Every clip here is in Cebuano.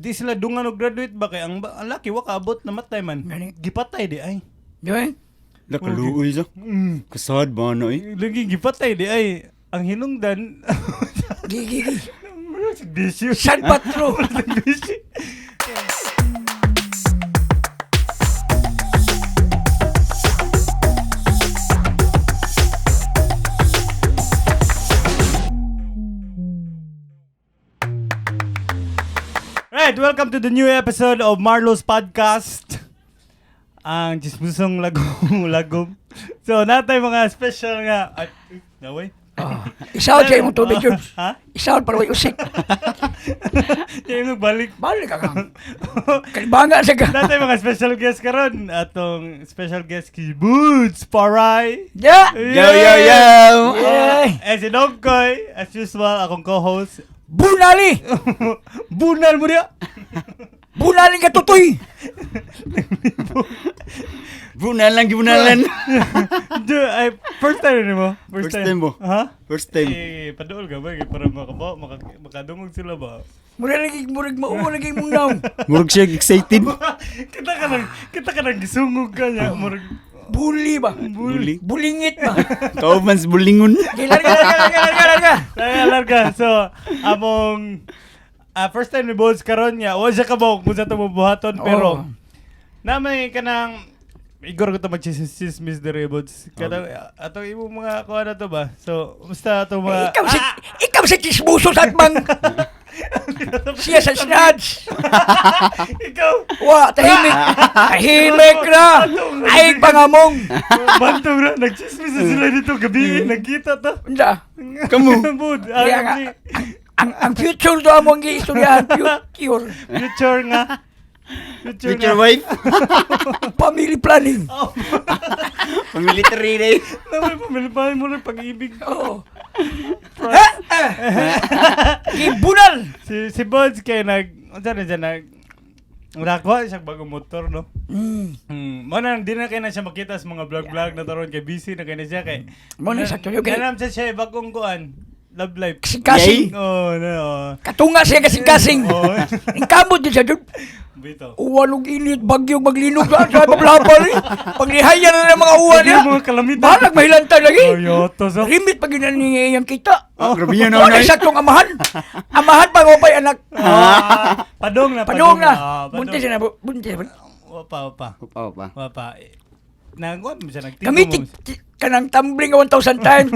Di sila dungan og graduate ba kay ang laki wa kaabot, namatay man. Gani. Gipatay di ay. Di ba? Nakaluoy sa. Kasad ba na eh? Lagi gipatay di ay. Ang hinungdan Gi, gi, gi. Bisyo. San Patro. Bisyo. Right, welcome to the new episode of Marlo's Podcast. Ang chismusong lagom lagom. So, natay mga special nga. Ay, naway. Oh. Isaw siya imong tubig yun. Ha? Isaw para way usik. Yung balik. Balik ka kang. Kalibanga sa ka. Natay mga special guest karon atong special guest ki Boots Paray. Ya! Yo, yo, yo! Yay! Eh si Dongkoy, as usual, akong co-host. Bunali! Bunal mo niya! Bunali ka tutoy! Bunalan, gibunalan. Ay, first time rin mo? First time mo. Ha? First time. Eh, paduol ka ba? Para makaba, makadungog sila ba? Mura lagi, murag mauwa lagi mong naong. Murag siya excited. Kita ka nang gisungog ka niya. Murag, Buli ba? Buli. Bulingit ba? Kauban sa bulingon. Okay, larga, larga, larga, larga, larga. Larga, larga. So, among first time ni Bones karon niya, wa siya kabaw kung sa ito buhaton, pero na may kanang igor ko to magchismis dire Bones. Kanang atong imong mga kuha na to ba? So, basta ato Eh, mga ikaw si chismoso sa atmang. Siya sa snatch. Ikaw Wa, tahimik. Tahimik na. Ay, pangamong. bantog na nagchismis na sila dito gabi nagkita to. Unsa? Kamu. Bud, Kaya nga, ang future do among giistoryahan, future. Future nga. Future, Future nga. wife. Family planning. Oh, Pamilitary day. Namay pamilipay mo rin pag-ibig. Oo. Eh, eh. Gibunal. Si Bods kay nag unsa na siya nag nakakuha siya bagong motor, no? Mo na di na kay na siya makita sa mga vlog-vlog na taron kay busy na kay na siya kay. Mo na sakto yun, kay- Nanam siya siya bagong kuan. Love life. Kasing-kasing. Oh, no. Katunga siya kasing-kasing. Oh. Ang kamot din siya dun. Bito. Uwan og init, bagyo, maglinog ka sa paglapal eh. Paglihaya na ng mga uwan niya. Yung mga kalamitan. Balag mahilanta lagi. Oh, yoto so. Rimit pag yun ni iyang kita. Ah, grabe yan, Wala nanay. saktong amahan. Amahan pa ko pa'y anak. Ah, padong na, Padung na. Ah, padong. Buntis na. Buntis na. Wapa, wapa. Opa, opa. Wapa. Nagwa mo siya nagtigo Kami mo. kanang tumbling 1,000 times.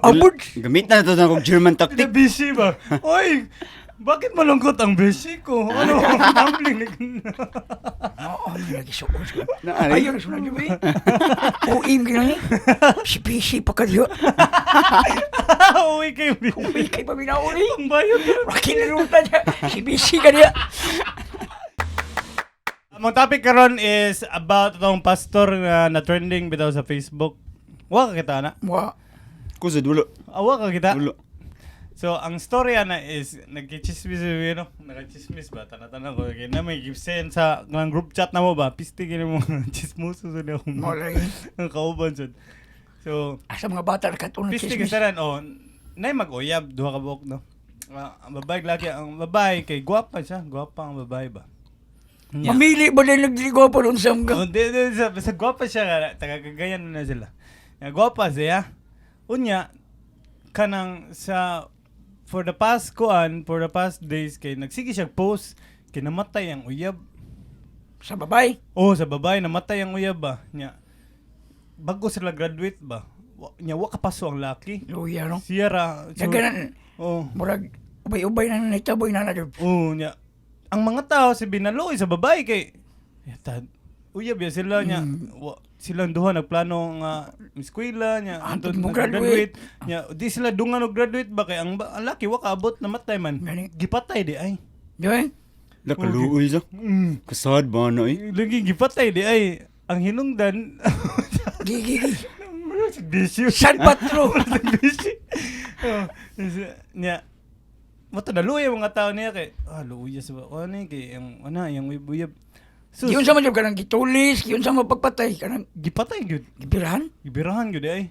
Abod. Gamit na to na kog German Hindi tactic. busy ba? Oy, bakit malungkot ang busy ko? Ano, tumbling. Oo, may lagi suot. Na, ay. Ayun, sunod yun eh. Uim gina eh. Si PC pa kayo. Uwi kayo. Uwi kay paminauli. Ang bayot. Rakinirutan niya. Si PC ka niya. Ang topic karon is about itong pastor na na trending bitaw sa Facebook. Wa ka kita na. Wa. Kusod, wala. Awa ka kita. Wala. So ang story ana is nagkichismis yun, no? Nagchismis ba? Tana-tana ko kay na may gibsen sa ng group chat na mo ba? Piste kini mo chismoso sa niya. Mo lagi. Ang kauban jud. So Asa mga bata nakatunan piste chismis. kasaran oh, nay mag-uyab duha ka buok, no. Ah, ang babae lagi ang babae kay gwapa siya, gwapa ang babae ba. Nya. Mamili ba din nagdiligo pa doon sa mga? Oh, di, sa gwapa siya, taga Cagayan na sila. Nga gwapa siya. Unya, kanang sa for the past kuan, for the past days kay nagsige siya post kay namatay ang uyab. Sa babay? Oh, sa babae namatay ang uyab ba. Nya. Bago sila graduate ba. Nya wa kapaso ang laki. Luya, no? Siya ra. So, Daganan, oh. murag, ubay-ubay na naitaboy na na. Oh, nya. Ang mga tao si binaloy sa babae kay yata uyab ya sila nya. Silang duha nagplano nga eskwela nya Antod antod mo nag-graduate. graduate. Nya di sila dungan og graduate ba kay ang laki wa kaabot namatay man. Gani. Gipatay di ay. Di ba? Nakaluoy sa. Kasad ba na eh? Lagi gipatay di ay. Ang hinungdan Gi, gi, gi. Bisyo. San Patro. Bisyo. Oh, nya Mato na luya mga tao niya kay luya sa ano eh, kay ang ana yang uyab. Sus, Yun sa man kanang gitulis, yun sa mapagpatay, kanang gipatay gyud. gipirahan. Gibirahan gyud ay.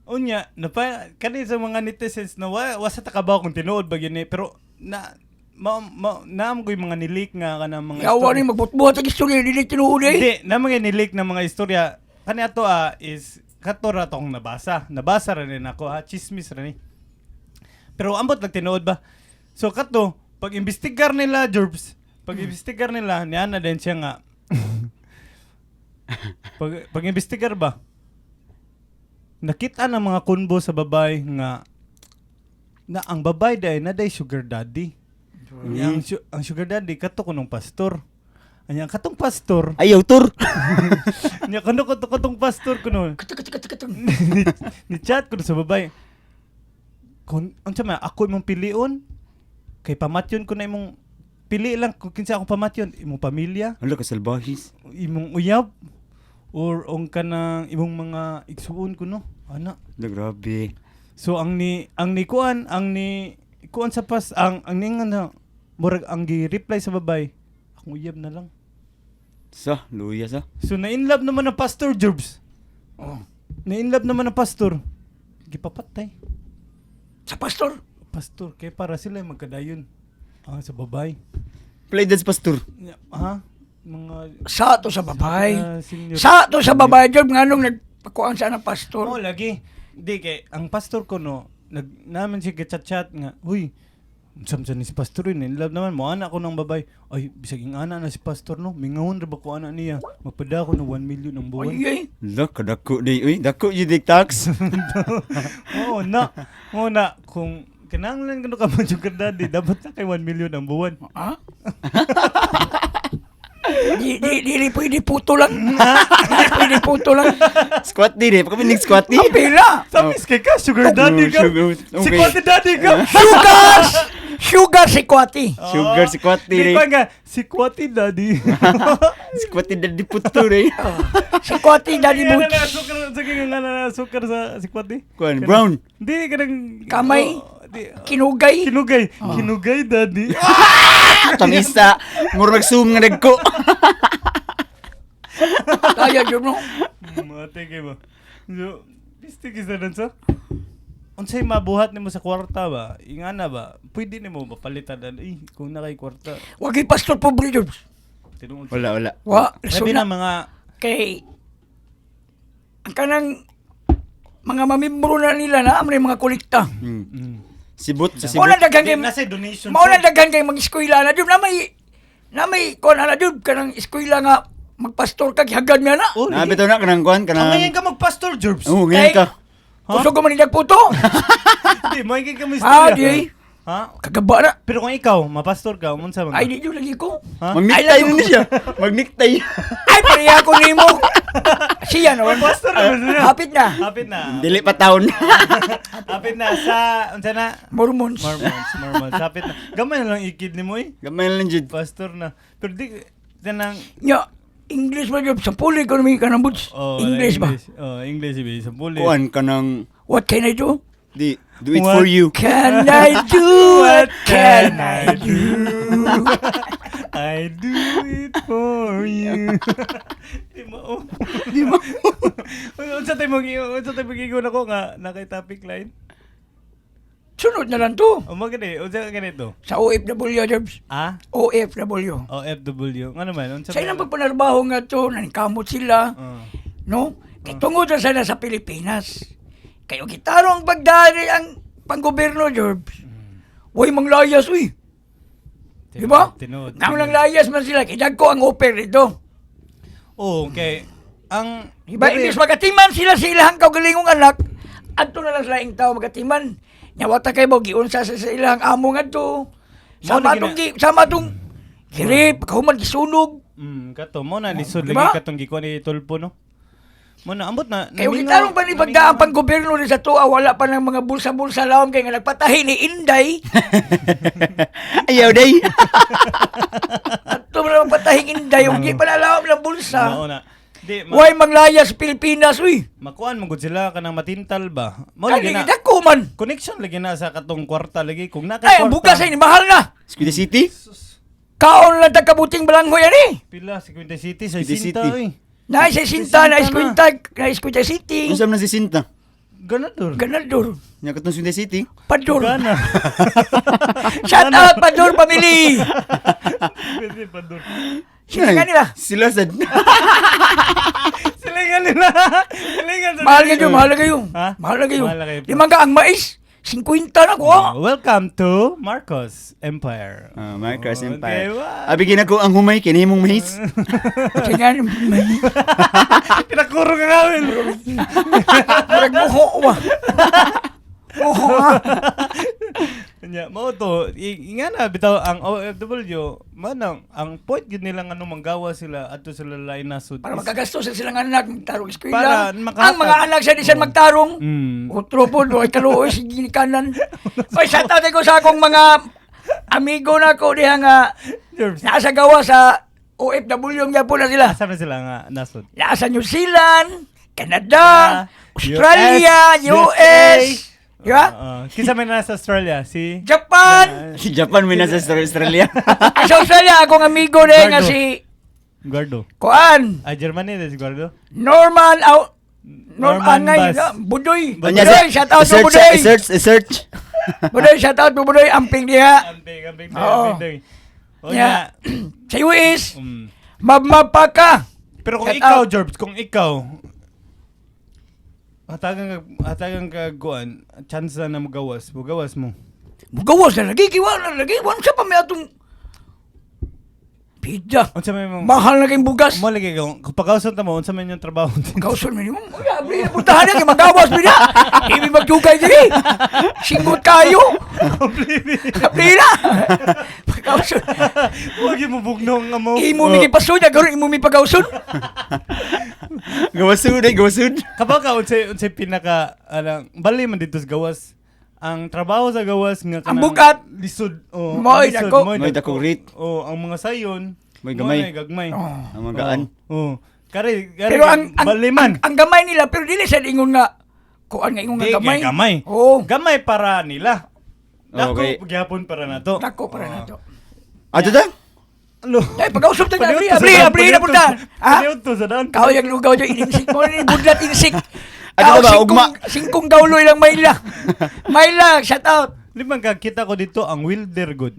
Unya, napa kani sa mga netizens na wa sa takabaw kung tinuod ba gyud ni pero na ma, ma, naam ko yung mga nilik nga kanang mga Yawa ni magbutbuhat ang istorya dili tinuod eh. Hindi, na mga nilik na mga istorya kani ato is kato ra tong nabasa. Nabasa ra ni nako ha, chismis ra ni. Pero ambot lang tinuod ba. So kato, pag imbestigar nila Jorbs, pag imbestigar nila niya na din siya nga. Pag imbestigar ba, nakita ng mga kunbo sa babay nga na ang babay dahil na day sugar daddy. Ang sugar daddy kato kunong pastor. Anya katong pastor. Ayaw, tur. Nya kuno kato katong pastor kuno. Katung katung katung katung. Ni chat kuno sa babay. Kun unsa man ako imong pilion kay pamatyon ko na imong pili lang kung kinsa akong pamatyon imong pamilya, Hala ka salbahis. imong uyab or ong kanang imong mga igsuon kuno. Ana. Hala, grabe. So ang ni kuan sa pas ang ningan na murag ang gi-reply sa babay akong uyab na lang. Sa, luya sa. So na-in love naman ang pastor Jobs. Oh. Na-in love naman ang pastor. Gipapatay. Sa pastor. Pastor kay para sila magkadayon. Ah, sa babay. Play dance, pastor. Ya, ha? Mga Sa to sa babay. Ah, senior. Sa to sa babay Job nganong nagpakuan sa ng pastor. Oo, lagi. Di kay ang pastor ko no, nag naman siya chat-chat nga, "Uy, unsa ni si pastor yun, in love naman mo anak ko ng babay. Ay, bisag ing ana na si pastor no, mingahon ra ba ko ana niya. Magpada ko ng 1 million ang buwan." Ay, ay. Hala, kadako di. Uy, dako yun di tax. Oo na. Oo na kung kinahanglan kuno ka man sugar daddy, dapat na kay 1 million ang buwan. Ha? Di di dili pwede puto lang. Dili pwede puto lang. Squat di rin. Pagka squat di. Ang pila. Sabi kay ka, sugar daddy ka. Sugar- Si okay. Kwati daddy ka. Sugar! Sugar si Kwati. Sugar si Kwati Di rin. pa nga, si Kwati daddy. Squat di daddy puto rin. Si Kwati Daddy Ano na Boots. sukar sige nga na sukar sa si Kwati. Kuan, brown. Hindi kanang Kamay. Oh, di, Kinugay. kinugay, kinugay daddy. Tamisa. Murag zoom nga nagko. Kaya Job no. Mate kay ba. So, pisti kisa dun sa. Unsay mabuhat nimo sa kwarta ba? Ingana ba? Pwede nimo mapalitan ano eh kung na kay kwarta. Wagi pastor pobre Job. Tinuod. Wala, wala. Wa, Sabi na suna. mga Kay ang kanang mga mamembro na nila na amay mga kolekta. Sibot sa Mao sibot. na daghan kay Di, nasa donation. Mao na daghan kay mag eskwela na jud na may kuan na jud kanang eskwela nga magpastor ka gihagad mi ana. Oh, Na bitaw na kanang kuan Ang kanang. ngayon ka magpastor, Jurbs. Oo, ngayon ka. Ha? Kusog ko man nila puto. Di, maingin ka mo Ah, istorya. di. Ha? Kagaba na. Pero kung ikaw, mapastor ka, umunsa man ka? Ay di jud lagi ko. Ha? Mag-necktie na siya. Mag-necktie. Ay pareha ko nimo. Siya no. Pastor na ba siya? Hapit na. Hapit na. Dili pa taon. Hapit na sa, unsa na? Mormons. Mormons, Mormons. Hapit na. Gamay na lang ikid ni mo eh. Gamay lang jud. Pastor na. Pero di, tanang, Nya English ba jud sa puli ko nami kanang boots. oh, English ba? Oh, English ibi. Sa puli. Kuan kanang What can I do? di do it What? for you. Can I do? What can I do? I do it for you. Di mo. Di mo. Unsa tayo mag-ingon ako nga nakay topic line? Sunod na lang to. O magani, unsa ka ganito? Sa OFW, Jobs. Ah? OFW. OFW. Nga naman, unsa Sa ilang pagpanarbaho nga to, naningkamot sila, Oh. no? Kay tungod na sana sa Pilipinas. Kayo gitaro ang pagdari ang panggobyerno, Jobs. Uy, manglayas, uy. Di ba? Tinuod. Nang lang layas man sila, kay dagko ang offer dito. Oo, kay ang Di ba? Dili- Imbis magatiman sila sa ilahang kaugalingong anak, adto na lang sila ing tao magatiman. Nyawata kay mo, giunsa sa ilahang amo ngadto. Sama Mao na tong gi, sama tong girip, pagkahuman gisunog. Kato mo na lisod Di ba? lagi katong gikuan ni Tulpo no. Mo na ambot na. Kayo gitarong pa ni pagdaan pang gobyerno ni sa tuwa, wala pa ng mga bulsa-bulsa lawom kay nga nagpatahi ni Inday. Ayaw day. Adto man ang patahing Inday, ug di pa na lawom ng bulsa. Mao na. Di ma, Way manglayas Pilipinas, uy. makuan mo gud sila kanang matintal ba. Mo lagi Kani na. dako man. Connection lagi na sa katong kwarta lagi kung na Ay, ang bugas ay ni mahal na. Squid City? Kaon lang tagkabuting balanghoy ani. Pila si Quinta City sa Quinta Sinta City. oy. Na sa Sinta, na Sinta na. Eskwenta, na Eskwenta City. Unsa man si Sinta? Ganador. Ganador. Nya katong Sunday City. Pador. Gana. Shout out Pador family. Pwede Pador. Sila nila. Sila sad. Silingan nila. Silingan sa Mahal kayo, mahal kayo. Ha? Mahal kayo. Mahal kayo. Di man ka ang mais, 50 na ko. Ah. Welcome to Marcos Empire. Ah, Marcos Oh, Empire. okay, wow. Abi ginako ang humay kini imong mais. Kaya nga, Pinakuro ka namin. murag muho wa. Muho ah. Nya, mao to, nga na bitaw ang OFW, manang ang point gyud nila nga manggawa sila adto sila lain nasod. Para makagastos sa silang anak, magtarong eskwela. Para makahatag. Ang mga anak sa disan magtarong. Otro po, doy kaluoy si ginikanan. Oy, shout out ko sa akong mga amigo na ko diha nga Jerms, nasa gawa sa OFW nga po na sila. Asa na sila nga nasod? Nasa New Zealand, Canada, Ah, Australia, US, US, di ba? Oo. Kinsa may nasa Australia? Si Japan. Si Japan may nasa Australia. Ang sa Australia, akong amigo din nga Gardo. si Guardo. Kuan, Ah, Germany na si Guardo. Norman au Norman Norman Angay, Bass. Budoy. Nya, Budoy, shout out to search, Budoy. search, search. Budoy, shout out to Budoy, amping diha. Amping, amping, Oo. amping. O Nya, nya. sa US, mabmapaka. Pero kung Shout ikaw, out. Jorbs, kung ikaw, hatagan ka kuan, chance na magawas, mugawas mo. Mugawas na lagi, kiwa na lagi. Wala sa pa may atong pida. Unsa may mong Mahal na kayong bugas. Mo lagi kung pagkauson ta mo, unsa man yung trabaho? Kauson mo nimo. Uy, abri na puntahan na kay magawas mi na. Di mi magdugay diri. Singot kayo. Abri na. Pagkauson. Wag mo bugnong nga mo. Imo mi gipasod, karon imo mi pagkauson. Gawasud ay gawasud. Kabaw ka unsay unsay pinaka alang bali man dito sa gawas. Ang trabaho sa gawas nga Ang bugat. lisod, oh, Mo'y ang lisod, dako. mo'y Mo'y dakong rate. Oh, ang mga sayon Mo'y gamay. mo'y gagmay. Oh. Ang mga gaan. Oh. Kare, kare Pero ang bali man. ang gamay nila pero dili sa ingon nga kuan nga ingon nga Di, gamay. gamay. Oo. Gamay para nila. Dako Okay. gyapon para nato. Dako para nato. Ato ta? Alo. Ay pagkausap ta abri Paniudto sa abri daan, abri na paniudto punta. Ha? Paniudto sa daan. Kahoy ang lugaw dyan, ininsik mo, budlat insik. Ano ba, ugma? Singkong gauloy lang Mayla. Mayla, shout out. Di man kakita ko dito ang welder good.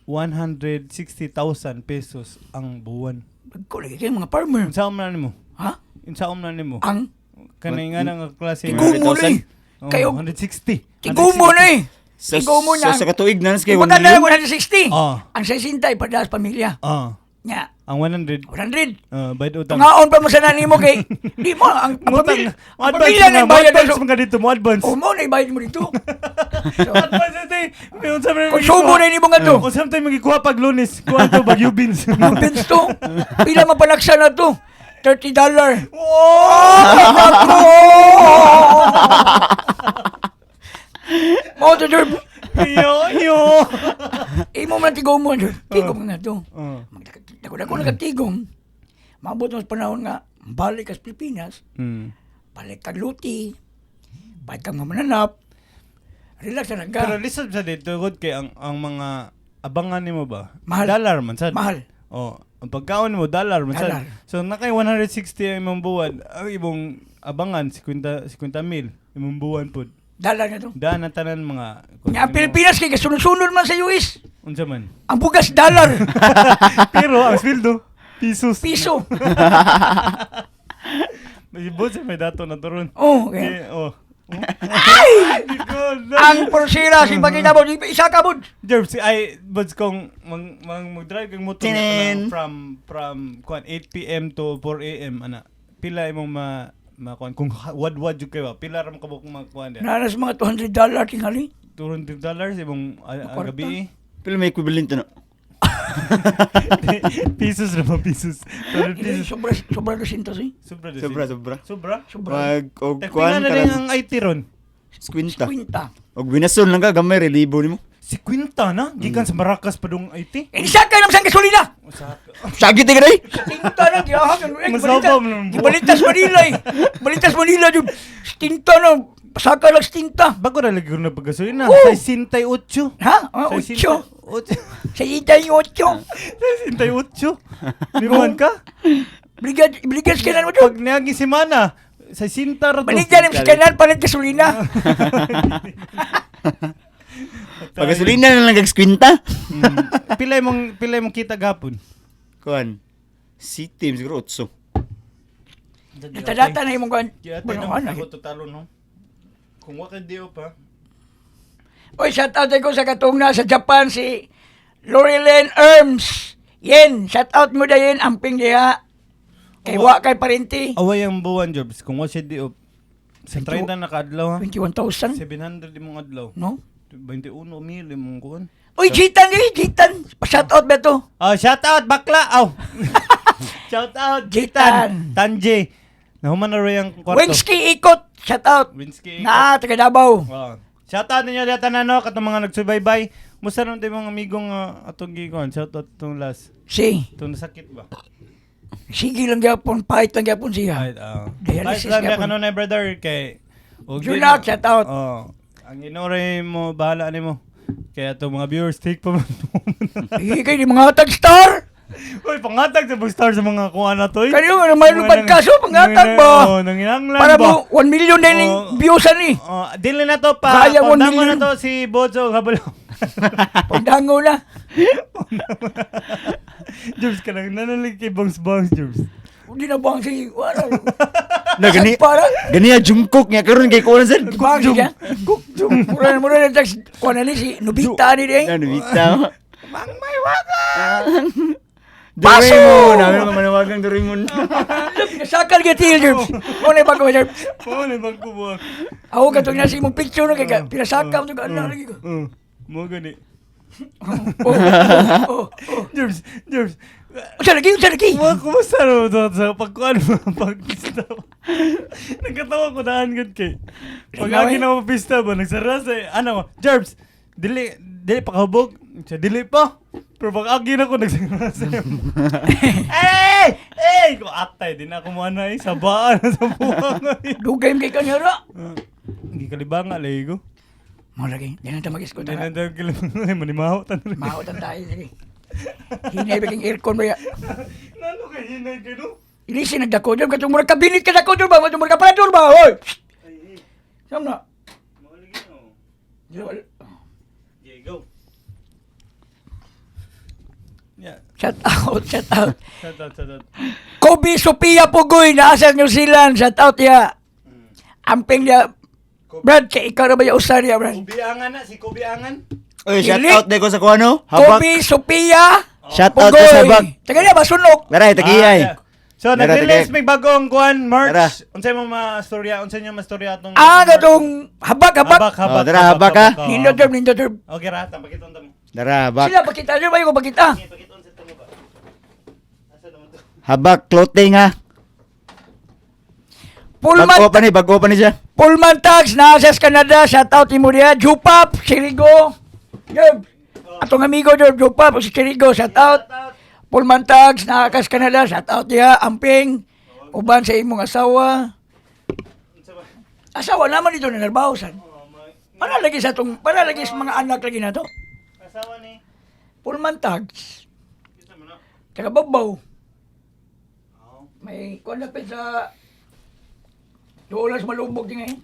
160,000 pesos ang buwan. Ko lagi kayo mga farmer. Unsa man nimo? Ha? Unsa man nimo? Ang Kanay nga nga klase. tigumo na eh. Oh, Kayo, 160. tigumo na eh. Sa, Tigumo na. sa katuig na kay 1 Kumbaga na million. 160. Oh. Ang 60 ay padalas pamilya. Ah, Nya, ang 100 100. Bayad utang. Tungaon pa mo sa nani mo kay di mo ang Utang. pamilya. Ang Advance pamilya na nga, mo ibayad advance na. man ka dito, mo advance. O mo na ibayad mo dito. So, Advance ito eh. May unsa man Konsumo na ini mo nga to. Unsa man tayo magikuha pag Lunes? Kuha to bag beans. Lupins to. Pila mapalaksa na to? $30. Oh! Nako! Mo to Jerb. Iyo, iyo. Imo man tigom mo, Jerb. Tigom nga to. Oh. Dako-dako na tigom. Maabot mo sa panahon nga balik ka sa Pilipinas, balik kag luti, balik kang mamananap. Relax na lang ka. Pero lisod sa dito god kay ang mga abangan nimo ba? Mahal. Dollar man sad. Mahal. Oh, ang pagkaon mo dollar man sad. Dollar. So nakay 160 ang imong buwan, ang imong abangan 50 50 mil imong buwan pud. Dollar na to. Daan na tanan mga Nga ang Pilipinas kay kasunod-sunod man sa US. Unsa man. Ang bugas dollar, Pero ang sweldo pisos. piso. May sa may dato na turon. Oh, kaya. Eh, oh. Ay! Di ko na. Ang porsira si Pagina mo, isa ka mo. Jerv, si ay buds kong mang, mang mag-drive kang motor na Tinin. kanang from kuan 8 PM to 4 AM ana. Pila imong ma kuan kung wadwad jud kayo ba? Pila ra mo kabuk makuan diya. Naras mga $200 tingali. $200 imong Kwarta. gabi. Pila may equivalent na. Pesos ra ba pesos? 200 Hindi, pesos. sobra, sobra 200 eh. Sobra de Sobra, sobra. Sobra? Sobra. Pag og Tag kuan pila na din ang IT ron. Squinta. Kwinta. Og winason lang ka gamay relibo nimo. Si Quinta na gikan sa Maracas padung IT. Isa ka naman sa gasolina. Sagit ka day. Tinta na, giyahan. Eh, Masabaw mo naman. Balitas Manila eh. Balitas Manila yun. Tinta na, pasaka lang sa tinta. Bago ra lagi ko na paggasolina. Oo. 68. Ha? Ah, otso. 68. Sa tinta yung otso. 68. Limuan ka? Brigad, brigad ka na naman yun. Pag niagi semana, Sa sinta ra to. Baligyan sa kanan palit gasolina. Pagasolina na lang kag kwinta. Pila imong kita gapon? Kuan. City siguro 8. Data-data na imong kuan. Kaya Bueno, tayo ano, ako totalo no. Kung wa kay Dio pa. Oy, shout out ko sa katong na sa Japan si Lorelen Erms. Yen, shout out mo dayon amping diha. Kay wa kay parente. Away ang buwan jobs kung wa siya Dio. Sa 30 na kaadlaw ha. 21,000. 700 imong adlaw. No? 21 mil imong kuan. Uy, Jitan eh, Jitan. Pa-shout out ba to? Oh, shout out bakla. Aw. Shout out Jitan. Jitan. Tanje. Nahuman na rin ang kwarto. Winsky Ikot, shout out. Winsky Ikot. Na, taga Davao. Oh. Shout out ninyo diha tanan no katong mga nagsubaybay. Musta naman tayo mga amigong atong gikuan. Shout out tong last. Si, Itong nasakit ba? sige lang gyapon, pahit lang gyapon siya. Ay, ah. Dialysis Kahit lang gyapon. kanunay brother kay og di Julat, na- shout out. Oh. Ang ginore mo bahala nimo. Kaya itong mga viewers take pa man. Sige kay di mga hatag star. Uy, pangatag sa star sa mga kuan na to. eh. Kayo nga may Mga lupad kaso, pangatag ba? Oh, nanginanglan Para ba? mo 1 million na yung Oh. views ani. Oh, dili na to pa. Kaya 1 Pundango million. na to si Bojo habol. Pagdango na. Jobs ka lang nanalig kay Bongs Bongs Jobs. Hindi na bang si wala. Na gani. Para Gani Jungkook nga karon kay kuan sir. bang siya. Kukjum. Mura mura na text kuan na ni si Nobita ni di. Na nubita. Mang may waga. Paso! Doraemon, namin mga manawagang Doraemon. Pinasakal gyud til Jerbs. Mo na bago Jerbs. Oh, ni bang kubuha. Ako katong nasa imong picture no kay pinasakal to ka lagi ko. Mo gani. Oh. Jobs, Jobs. Unsa lagi, unsa lagi? Mga kumusta na to sa pagkuan mo pagpista ba? Nagkatawa ko daan gud kay. Pag Ikaw, agi eh? na mapista ba nagsara sa ano Jerbs, dili dili pa kahubog. Siya dili pa. Pero pag agi na ko nagsara sa Hey! Hey! Ko atay din ako mo ana eh sabaan sa buwang. Dugay kay kanya ra. Hindi kalibanga lagi ko. Mo lagi, di na ta mag-isko Hindi na ta. daw kalibanga manimaho tan. Maot ang tayo lagi. Hinay ba king aircon ba ya? Nano kay hinay kay no? Ilisi nagdako dyan, katong murag kabinet ka dako dyan ba? Katong murag kaparador ba? Hoy! Saan na? Mao lagi no. Okay, go. Yeah. Shout out, shout out. Shout out, shout out. Kobe Sophia Pugoy, nasa New Zealand. Shout out ya. Amping niya. Brad, kay ikaw na ba yung usar niya, Brad? Kobe Angan na, si Kobe Angan. Oy, shout Dili. out ko sa kuano. Habak. Kobe Sophia Shout out Pugoy. ko sa habak. Taga niya, basunok. Dara, tagiyay. Ah, yeah. So, Dara, nag-release tagay. may bagong kuan merch. Dara. Unsay mo mastorya, unsay nyo mastorya atong Katong habak, habak. Habak, habak. Oh, dara, habak, ha? oh, Nindot, Jerb, nindot, Jerb. Okay, rata, pakiton ta mo. Dara, habak. Sila, pakita, Jerb, ayaw ko pakita. Okay, pakiton sa tamo ba. Asa naman to? Habak clothing ha. Pullman, Bago pa ni siya. Pullman Tags, nasa sa Canada. Shout out mo niya. Jupap, Chirigo. Jerb. Atong amigo, Jerb, Jupap, si Chirigo. Shout out. Pullman Tags, naakas Canada. Shout out niya. Amping. Uban sa imong asawa. Unsa ba? Asawa naman dito na narbaho san. Oh, may Para lagi sa atong, para lagi sa mga anak lagi na to. asawa ni. Pullman Tags. Kita mo na. Taga Babaw. Oh, May kuan na pa sa Doon sa malubog din eh.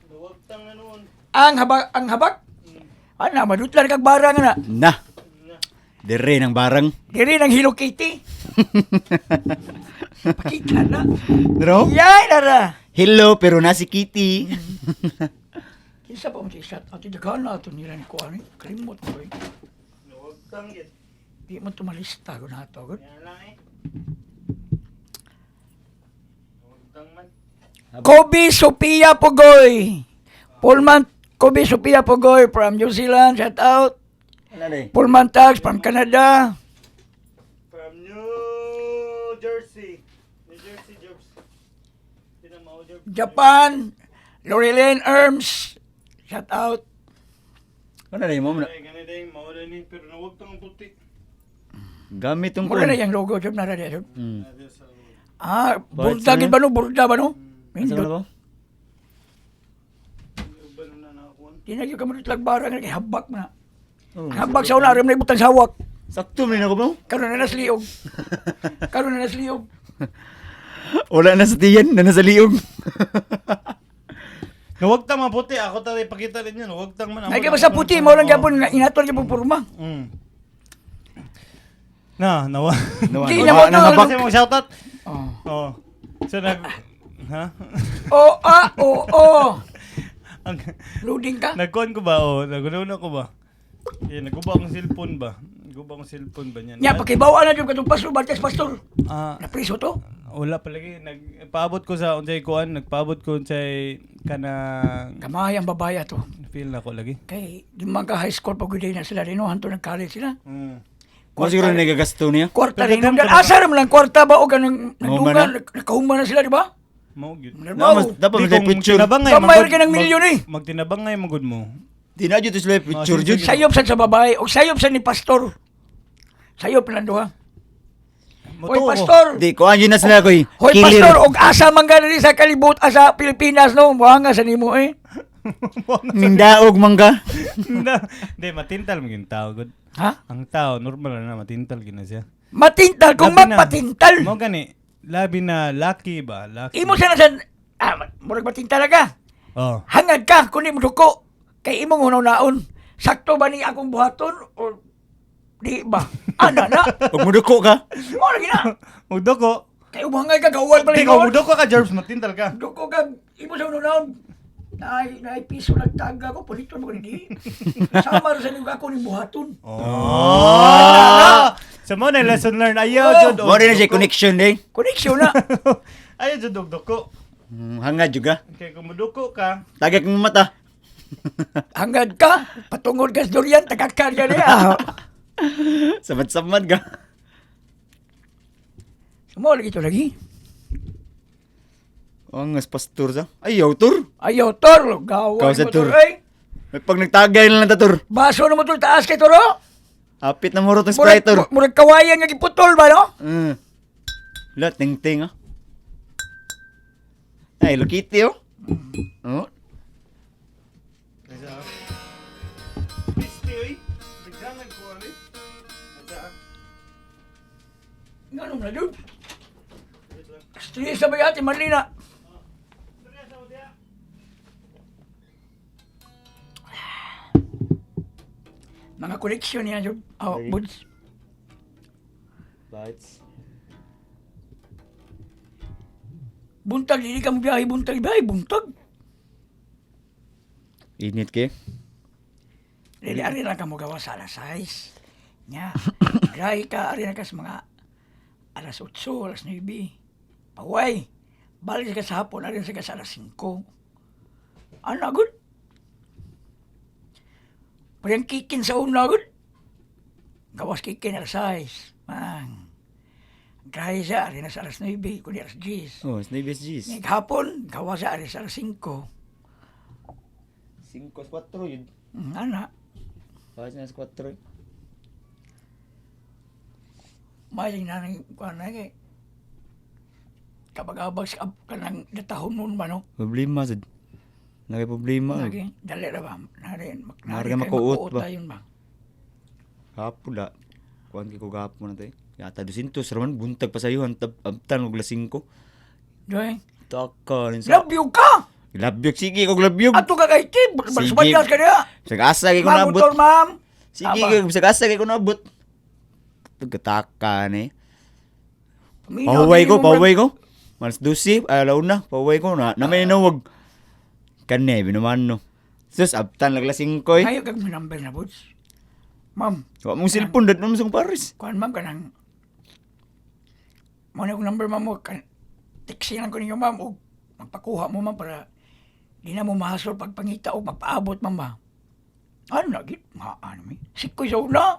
luwag tang na noon. Ang habak, ang habak. Ana, madutlan kag barang na. Na. Dire ng barang. Diri ng Hello Kitty. Pakita na. Dro? Yay, nara. Hello, pero na si Kitty. Kinsa pa mo si shout out? Daghan na ato nila ni kuan. Eh. Kalimot ko eh. Luwag tang gid. Di mo tumalista ko na ato. Yan lang eh. Luwag tang man. Kobe Sophia Pugoy. Pullman Kobe Sophia Pugoy from New Zealand. Shout out. Ano na eh? Pullman Tags from Canada. From New Jersey. New Jersey Jobs. Pinamao Jobs. Japan. Lorelyn Erms. Shout out. Ano na mo na? Ay, ganun din, mao din eh, pero nawag tang puti. Gamit tong Mura kuan. na yung logo. Job na rin. Job. Ah, Bakit burda sa gid ba no? Burda ba no? Asa na ba? Uban na nakakuan. Di na gyud ka madutlag barang kay habak man na. Oh, Habak sa una rin na ibutang sawak. Sakto man ako ba? Karon na nasliog. Karon na nasliog. Wala na sa tiyan, na nasa liog. Nawag ta maputi, ako ta ipakita ninyo, nawag tang man. Ay kay basta puti mo lang gyapon inatol gyapon porma. Na, nawa. Nawa, Di nawa, na mo na to. mabak. Kasi mong shoutout. Oh. Oh. So nag ha? Oh, ah, oh, oh. Ang Loading ka? nagkuan ko ba oh, nagulo ko ba? Eh, naguba akong cellphone ba? Naguba akong cellphone ba niyan? Nya pakibaw na jud katong pastor, Bartes pastor. Ah, Napriso to. wala palagi nagpaabot ko sa unsay kuan, nagpaabot ko unsay kanang Gamay ang babaya to. feel na ko lagi. Kay di man ka high school pag na sila rin, no? Hanto nag-college sila. Mo siguro nagagasto niya. Kwarta rin. Pero Asa rin lang kwarta ba o ganun Oo, nagduga, man, nakahuma na sila, di ba? Mao gyud. Na, Nerbaw. mas, dapat Di may kung picture. tinabangay, Kamay manggod- ka ng milyon eh. Magtinabangay magud mo. Di na jud to sila picture Oh, jud. sige. Sayop sad sa babae o sayop sad ni pastor. Sayop lang duha. Hoy Motuo ko. pastor. Di kuan yun na sila koy. Hoy Killer. pastor, og asa man gani sa kalibot asa Pilipinas no, muhanga sa nimo eh. Nindaog man ka. Hindi, matintal mo yung tao. Good. Ha? Ang tao, normal na matintal gina siya. Matintal kung Labi na- magpatintal. Mo gani, labi na lucky ba? Lucky. Imo sa na ah, murag matintal ka. Oh. Hangad ka kundi mo duko kay imong hunaw-naon. Sakto ba ni akong buhaton o di ba? Ana na. Ug muduko ka. Mo lagi na. Mugdoko. Kay umuhangay ka gawal pala Di ko mugdoko ka, Jerbs, matintal ka. Duko ka imo sa hunaw-naon. Naay naay piso nagtaga ko pulito mo ni. Sama ra sa nimo ako ni buhaton. Oh. So mo na lesson learned. Ayaw Oh. jud. og Mo rin na siya duko. connection eh. Connection na. Ayaw jud og duko. Hangad jud ka. Okay, kung muduko ka, Tagak mong mata. Hangad ka, patungod ka sa durian, tagakan ka niya. Samad-samad ka. Mo lagi to lagi. Ang as pastor sa. Ayaw tur. Ayaw tor, gawa Gawa sa mo tor. tor. Ay, May pag nagtagay na lang ta tur. baso na mo tor taas kay toro. Apit na murot ng Sprite tur. Murag kawayan nga giputol ba no? La ting-ting ah. Ay, Hello Kitty oh. Oh. Piste oy. Daghanag ko ani. Asa, ah. Ngano na jud? Stress sa bayati Marlina. Mga koleksyon niya jud. Oh, buds. Bites. Buntag dili ka mo biyahe, buntag biyahe, buntag. Init kay. Dili ari lang ka mo gawa sa alas 6. Nya. Biyahe ka ari na ka sa mga alas 8, alas 9. Paway. Balik ka sa hapon, ari na ka sa alas 5. Ano gud? Parang kikin sa una gud. Gawas kikin alas 6. Mang. Grahe siya, ari na sa alas 9, kundi alas 10. Oh, it's na BSGs. Ngayong hapon, gawa siya, ari sa alas 5. 5 4 yun. Ana. Bakit na 4? May nanay ko na kay kabagabag sa kanang datahon nun ba no? Problema sad. Nagay problema. Lagi, dali ra ba? Nari, Nari ka makuot ba? Yun ba? Hapon la. Kuan kay ko gahapon na tay. Yata 200 raman buntag pa sayo antab abtan og alas 5. Doy. Taka rin sa. Love you ka! Labyog sige kog labyog. Ato ka kay Tim! Sige. Sumadlas ka niya! Bisag asa kay ko Ma'am, naabot. utol, ma'am! Sige Aba. kay bisag asa kay ko naabot. Pagkataka ni. Paminaw, Pahuway dili ko, mo pahuway ko. Malas 12, alaw na, pahuway ko na. Na may nawag. Kane binuman no. Sus abtan lag alas 5 eh. Ngayon kag may number na, Boots. Ma'am, Wa mong cellphone dad mo sa Paris. kuan ma'am kanang mo na akong number ma'am mo kan text lang ko ninyo ma'am og magpakuha mo ma'am para di na mo mahasol pagpangita og magpaabot ma'am ba. Ano na gid ma ano mi sikoy sa una.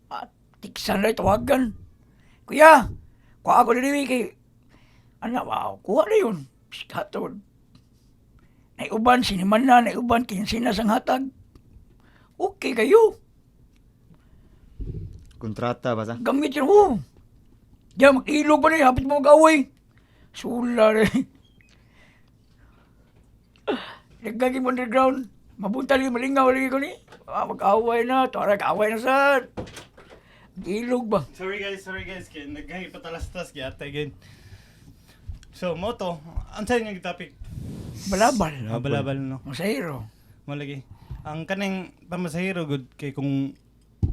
At tiksan na tawagan. Kuya, kuha ako diri kay ana wow, kuha na yun. Sikatod. Naiuban, siniman na, naiuban, kinsin na sang hatag. Okay kayo. Kontrata ba sa? Gamit yun, oh. Diyan, mag-ilog pa rin. Hapit mo mag-away. Sula rin. Nagkagi mo underground. Mabunta lagi, malingaw lagi ko ni. Ah, mag-away na. Tara, away na sad. Ilog ba? Sorry guys, sorry guys. Kay naghay patalastas gyud again. So, mo to. Ang sa inyong topic? Balabal. Balabal, no? Masahiro. Malagi. Ang kaning pamasahero gud kay kung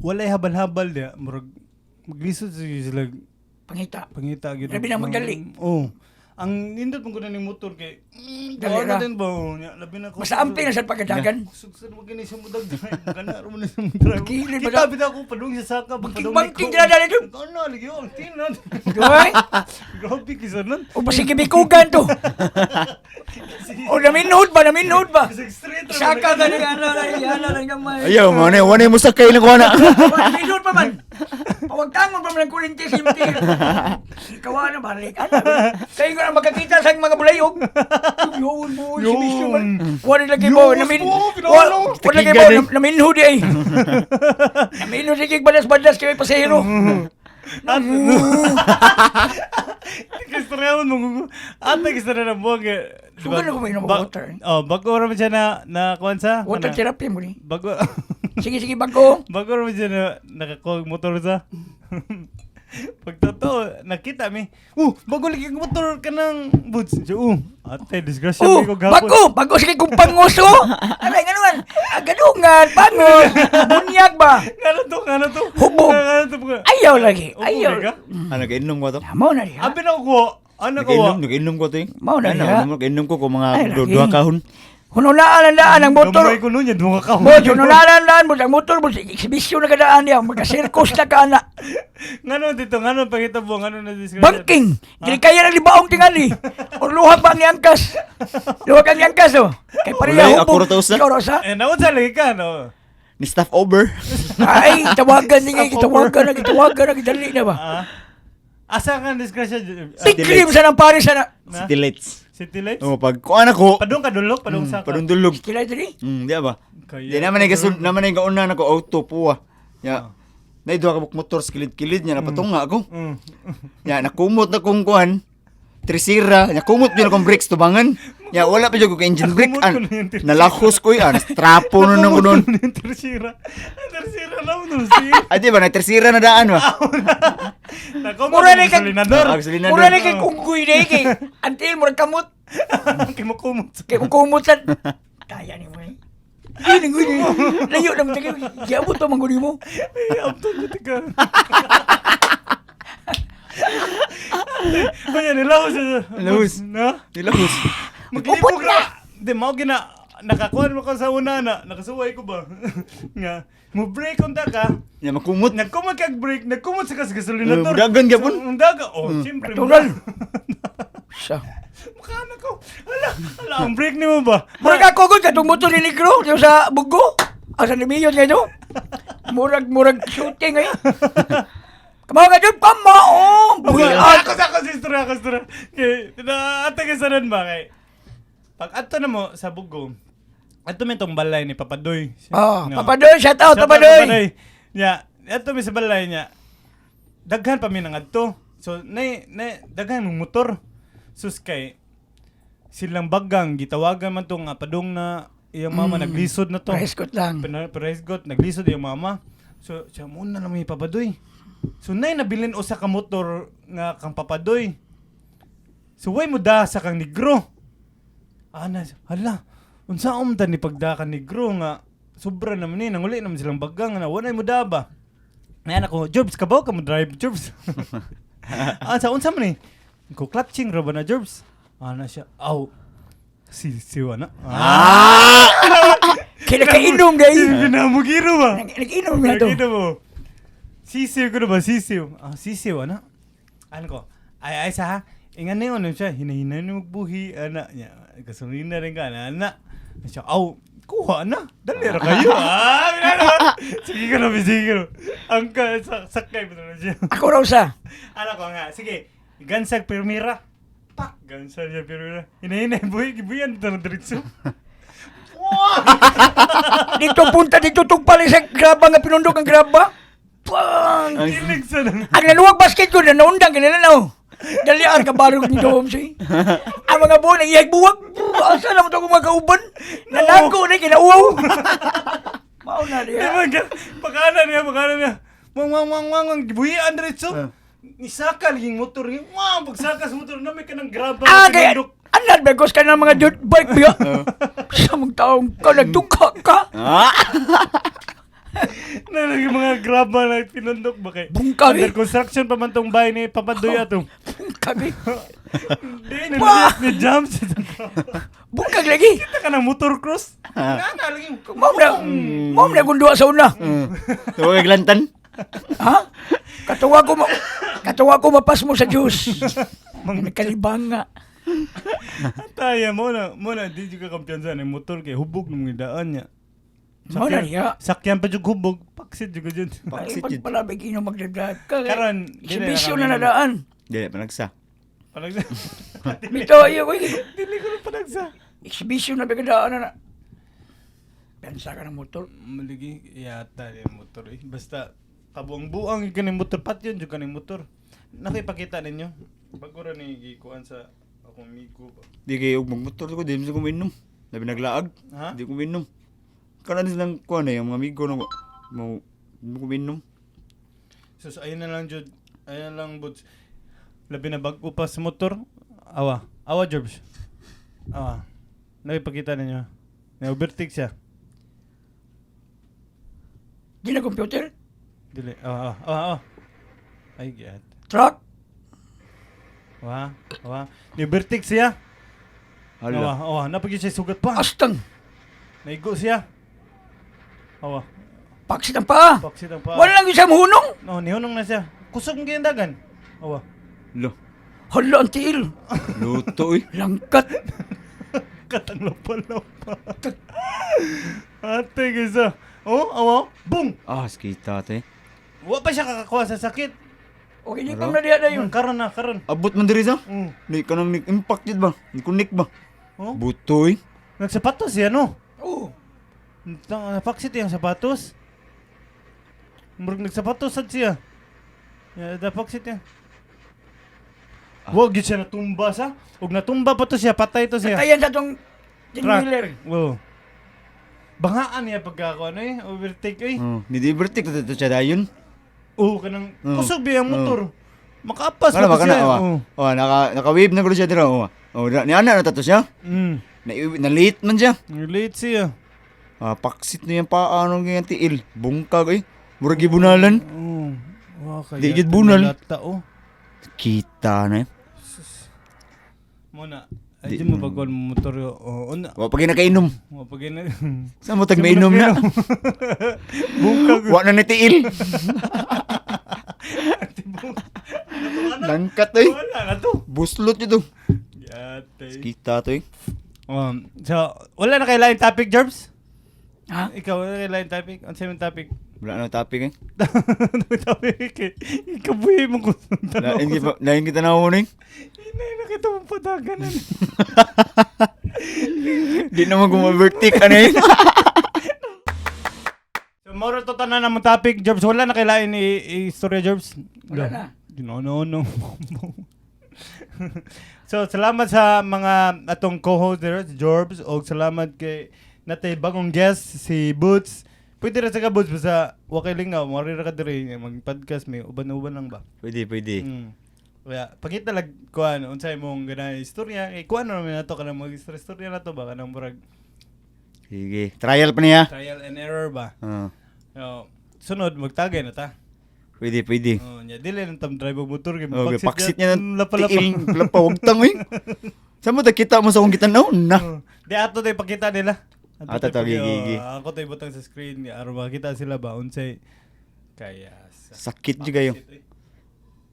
walay habal-habal diya, murag maglisod sila Pangita. Pangita gyud. Labi na magdali. Oo. Ang nindot mo ning motor kay Dali dali ra. din ba nya labi na ko. Basta ampi na sa pagkadagan. Kusog sa mo gini sa mudag drive. Kana ro mo na sa mo drive. Gilid ba Kita na- bitaw ko padung sa saka Bangking- bangking dira dali dun. Ano lagi oh, ang tinan. Duay. Grabe kisa nun. O basig bikugan to. O naminod ba, naminod ba? Kasi straight ra Saka man. gani ana na ana na gamay. Ayaw, mo na, wala mo sakay na ko na. Naminod pa man. Pawagtangon pa man ang kurinti simti. Ikaw na balik. Ana. Kayo nga magkakita sa mga bulayog. Yun mo, si Bisyo man. Wala lagi mo Yun, namin. po, pinalo. Wala lagi mo naminhod ay. Naminhod sige badas-badas kay pasahero. Kistorya mo ate kistorya na buwag. Eh, di ba? Sugal na ko mainom og water. Oh, bago ra man siya na na kuan sa? Water Kana? therapy mo ni. Bago Sige sige bago. Bago ra man siya na nakakuha og motor sa. Pag totoo, nakita mi. Bago lagi ang motor ka ng boots. Siya, ate, disgrasya Oh, mi ko gapon. bago, bago sige kung panguso. Aray nga naman. Agadungan, pangos, bunyag ba? Ngano to, ngano to? Hubog. Ngano to? Ayaw lagi, Hubog ayaw. ka? Ah, nag-inom ko to. Mao na diha. Abi na ko, ano ko? Nag-inom, nag-inom ko to eh. Mao na Ano, diha. Nag-inom ko kung mga Ay, lagi. duha kahon. Hunulaan ang daan ang motor. Gamay ko nun, yan, duha ka. Bo, hunulaan ang daan mo ang motor mo eksibisyon na kadaan diha, magka-circus na ka ana. Ngano dito, ngano pangita mo, ngano na disgrasya? Banking, dili kaya ng libaong tingali. Or luhak ba ang niangkas? Luhak ang niangkas oh. Kay pareha Ulay, hubog. ako ra to usa. Ikaw ra usa? Eh, naunsa lagi ka, no? Ni staff over. Ay, tawagan niya, Stop over. tawagan na, tawagan na, dali na ba? Ah. Asa ka ang disgrasya? Ah, Big cream sa nang pare sa na. Na? City lights. City Lights? Oh, pag kuan ako, Padung ka dulok, padung sa ka. padung dulog. Kila diri. Di ba? Kaya- Di naman ay kasun, naman ay gauna na ko auto puwa. Ya. Nay duha ka buk motor sa kilid-kilid niya napatunga ako. Ya nakumot na kong kuan. Trisira, nakumot gyud akong brakes tubangan. Ya wala pa jud ko ka engine brake Nakumot ko an. na yung trisira. Nalahos ko yan, trapo na nang Nakumot kunon. ko na yung tersira. Ang tersira na mo nun, siya. Ay di ba na trisira na daan ba? Nakumot Mura mo na kag- gasolinador. Ah, gasolinador. Mura na kay kunggoy na eh, kay antil murag kamot. Kimukumot. Kay kumot sa kaya ni mo eh. Ay, nanggoy ni. Layo na mo tagay. Giabot pa mangguni mo. Ay, abtong ko tika. Kanya nilahos siya. Nilahos. Na? Nilahos. Maglibog Upot na! ra. Di, mao gina, nakakuha mo ka sa una na, nakasuway ko ba? Nga, mo break unta ka, Ya makumot. nagkumot kag break, nagkumot sa kas gasolinador. Eh, dagan gyapon. Ang daga, oh, siyempre. Natural. Sa. Mukha na ko. Hala, hala, ang break nimo ba? Murag ako gud katong motor ni Negro diyo sa Bugo. Asa ni Mayon ngayon. Murag murag shooting eh. Kamao ka dyan, kamao! Okay, Buhat! ako sa ako sister, ako sister. Kay na ate kay sanan ba kay. Pag ato na mo sa Bugo, ato mi tong balay ni Papadoy. Oh, No. Papadoy, shout out, Shout out, Papadoy! Nya, ato mi sa balay niya. Daghan pa mi nang adto. So nay nay daghan mong motor. Sus kay silang bagang gitawagan man to nga padung na iyang mama naglisod na to. Preskot lang. Presgot, naglisod yung mama. So, siya muna lang may papadoy. So, nay nabilin usa ka motor nga kang papadoy. So, way mo da sa kang negro. Ana, hala, unsa umta ni pagda ka negro nga sobra naman ni nanguli naman silang bagang na wala mo da ba. Ngayon ako, Jobs, kabaw ka mo drive, Jobs. Ah, sa unsa man ni? Ko clutching ra ba na, Jobs? Ana siya, aw, si siwa na. Ah! Kinakainom dahil. Pinamugiro ba? Nag-inom na to. Nakita mo. Sisiw ko na ba? Sisiw. Ah, sisiw, ano? Ano ko? Ay, ay, sa ha? Ingan na yun, ano siya, hinahinay na magbuhi, ana. Niya, gasolina rin ka, ana, ana. Ano siya, aw, kuha na. Dali ra kayo. Ah, minano. Sige ka na, sige ka na. Ang ka, sakay mo na siya. Ako raw sa. Ano ko nga, sige, gansag pirmira. Pak, gansag siya pirmira. Hinahinay, buhi, gibuyan ito ng diretso. Dito punta, dito tugpal sa graba nga pinundok ang graba. Pang! Kilig sa nang. Ang naluwag basket ko, naundang, ganila na oh. Dali ang kabarog ni Dom si. Ang mga buwan, nangihag buwag. Asa naman ito kung magkauban? Nanago na, kinauaw. Mao na Di diya. ba, pakana niya, pakana niya. Wang, wang, wang, wang, wang, gibuhian diretso. Nisaka lagi yung motor. Yung, wow, pagsaka sa motor, na may kanang graba. Ah, kaya, pinundok. anad ba, ka ng mga dirt bike biya. Sa mong taong ka, nagtungka ka. Ah! Na lagi mga graba na pinundok ba kay? Bungkag eh. Under construction pa man tong bahay ni Papaduya to. Bungkag eh. Di, niliyot ni jump sa Bungkag lagi. Kita ka ng motor cross. Na na lagi. Mao na kung duha sa una. Tuwag lantan. Ha? Katuwa ko mapas mo sa Diyos. Nagkalibanga. Taya mo na di jud ka kumpiyansa ng motor kay hubog ng mga daan niya. Mo na niya. Sakyan pa jud hubog, paksit jud ko jud. Ay, Paksit yun. pagpalabig ino magdadrive ka. Karon, dili na Eksibisyon kami na nadaan. Dili panagsa. Panagsa. Bitaw ayo ko. Dili ko na panagsa. Eksibisyon na bigdaan na na. Pensa ka ng motor. Maligi yata yung motor eh. Basta kabuang-buang yung kaning motor pat yun jud kaning motor. Nakipakita ninyo. Bago ra ni gikuan sa akong migo ba. Di kayo og magmotor ko, di mo ko minom. Labi naglaag. Ha? Di ko minom. Kanan silang kuan eh, ang mga amigo na ko. Mo di ko minom. So, ayun na lang jud. Ayun na lang buds. Labi na bago pa sa motor. Awa. Awa George. Awa. Nakipakita ninyo. Na-overtake siya. Di na computer. Dili. Awa, awa, awa, awa. Ay, giat. Truck. Awa, awa. Ni-overtake siya. Awa, Hala. awa. Napagyo siya sugat pa. Astang. Naigo siya. Awa. Paksit ang paa. Paksit ang paa. Wala lang isang hunong. No, nihunong na siya. Kusog ng gindagan. Awa. Lo. Hala ang tiil. Luto eh. Langkat. Katang lapa-lapa. Ate, gisa. Oh, awa. Boom! Ah, kita te. Wa pa siya kakakuha sa sakit. Okay, di pa na diya na yun. Karon na, karon. Abot man diri sa. Ni kanang ni impact jud ba? Ni connect ba? Oh? Buto eh. Nagsapatos siya, no? Oo. Napaksit yung sapatos. Murag nagsapatos sad siya. Ya, napaksit niya. Wag gyud siya natumba sa. Ug natumba pa to siya, patay to siya. Katayan sa tong Truck. wheeler. Oo. Bangaan niya pagka ako, ano eh, overtake eh. Oh, ni di overtake to siya dayon. Oo, kanang Oo. kusog biya ang motor. Makaapas Kana pa ba to kana? siya. Oh. Oo. Oh, naka wave na gud siya dira. Oh. Oh, ni ana na tato siya. Na, na late man siya. Late siya. Ah, paksit na yung paa nung ganyan tiil. Bungkag eh. Murag gibunalan. Oo. Wa kaya. Di jud bunal. Lata, oh. Kita na eh. Muna. Di Ay, di mo bagon mo motor yo. Oo, una. Wa pa ginakainom. Wa pa gina. Sa mo tag mainom na. Bungkag. Wa na ni tiil. Langkat eh. Wala na to. Buslot ito. Yate. Kita to eh. So, wala na kay lain topic, Gerbs? Ha? Ikaw, wala na kay lain topic? Ano sa'yo topic? Wala na topic eh. Ano topic eh? Ikabuhi mo kung Lain kita lain kita na eh. Inay, nakita mo padaganan. Di naman gumavertik ano eh. So, moro to tanan na mong topic, Gerbs. Wala na kay lain istorya, Gerbs? Wala na. No, no, no. So, salamat sa mga atong co-host there, si Jorbs, og salamat kay natay bagong guest, si Boots. Pwede ra sa ka, Boots, basta wa kay lingaw, mari ra ka diri mag-podcast may uban-uban lang ba. Pwede, pwede. Kaya pakita lag kuan unsay mong ganahan istorya kay kuan ra man nato kanang mag-istorya na to ba kanang murag Sige. Trial pa niya. trial and error ba. Ah, So, sunod magtagay na ta. pwede, pwede. Oh, nya dili nang tam drive og motor kay Okay, paksit niya ng lapa-lapa. tiil. Lapa, wag tang eh. Sa mo kita mo sa akong gitanaw? Na. Oh. Di ato tayo pakita nila. Ato tayo to, paki- gi, gi, gi. oh, ako tayo butang sa screen aron makita sila ba unsay kaya sa Sakit jud kayo. Paksit, eh.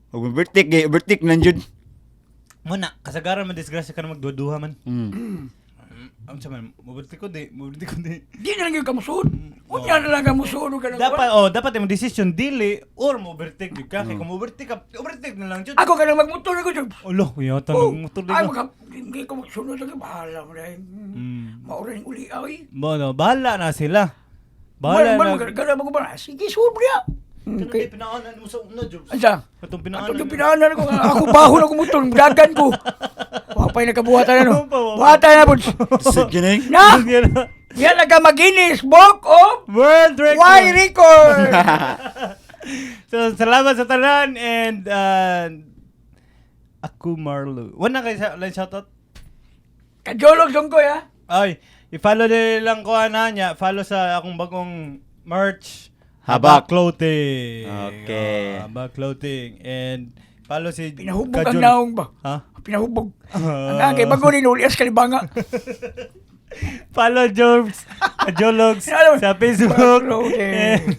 Og overtake gay, overtake nan jud. Muna, kasagaran man disgrasya ka na magduha-duha man. Unsa man, moberti ko di, moberti ko di. Di na lang yung kamusod. Unya na lang kamusod. Ka ng- Dapat oh, dapat imong decision dili or mo overtake jud ka kay kung overtake ka, overtake na lang jud. Ako ka lang magmotor ako. Jud. Olo, kuyota Oh, nag motor di ay, ka. hindi ko magsunod ako. Bahala mo na. Maura yung uli ay. Mo no, bahala na sila. Bahala na. Bahala na. Bahala na. Sige, sunod niya. Kanang Okay. di pinaanan mo sa una, Jobs. Ansa? Katong pinaanan. Atong yung pinaanan ko, ako bahon ako motor, dagan ko. Wapay nakabuhatan na no. Wapa, wapa. Buhatan na, Buds. Sad yun eh. Na! Yan nagka maginis, book of World record. Why record? So, salamat sa tanan and ako Marlo. Wala kay sa line shoutout? Kajolog sungkoy ha. Ay, i-follow nila lang ko ana niya. Follow sa akong bagong merch. Habak. Clothing. Okay. Oh, Habak Clothing. And follow si Pinahubog ang Kajol. naong ba? Ha? Pinahubog. Ah. Ang angay bago ni Nulias Kalibanga. Follow Jobs, Kajologs Alam mo, sa Facebook. Clothing. And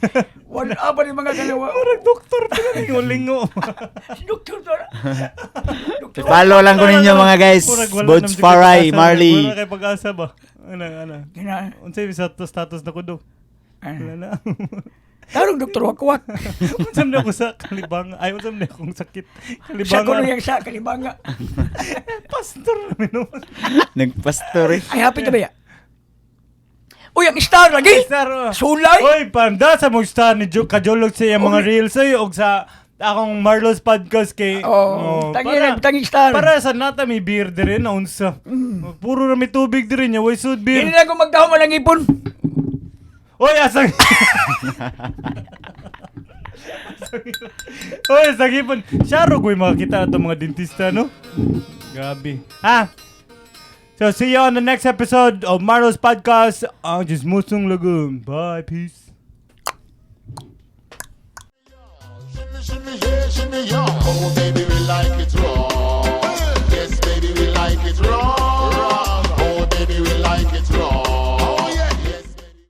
Wala pa rin mga dalawa. Murag doktor pa na lingo-lingo. Si Doktor to. Doktor. Follow lang ko ninyo mga guys. Murag wala Bods nam jud Faray, kay pag-asa. Marley. Wala kay pag-asa ba? Ano, ano. Gina. Unsay status na ko do? Wala na. Tarong Doktor Wakwak. Unsa man ako sa kalibanga? Ay, unsa man akong sakit? Kalibanga. Siya kuno yang sa Kalibanga. Pastor na minuman. Nagpastor eh. Ay, happy ta ba ya? Uy, ang star lagi! Star, oh. Sulay! Oy, panda sa mong star ni Kajolog sa iyang mga reels ay og sa akong Marlo's podcast kay Oh, tangi na, tangi star. Para sa nata may beer dire na unsa. Puro ra may tubig dire nya, way sud beer. Hindi na ko magdahom ang ipon. Oy, asang Oy, asang ipon. Siya ro makakita na itong mga dentista, no? Grabe. Ha? So, see you on the next episode of Marlo's Podcast. Ang Chismosong Lagoon. Bye, peace. Shimmy, shimmy, yeah, shimmy, yeah. Oh, baby, we like it raw.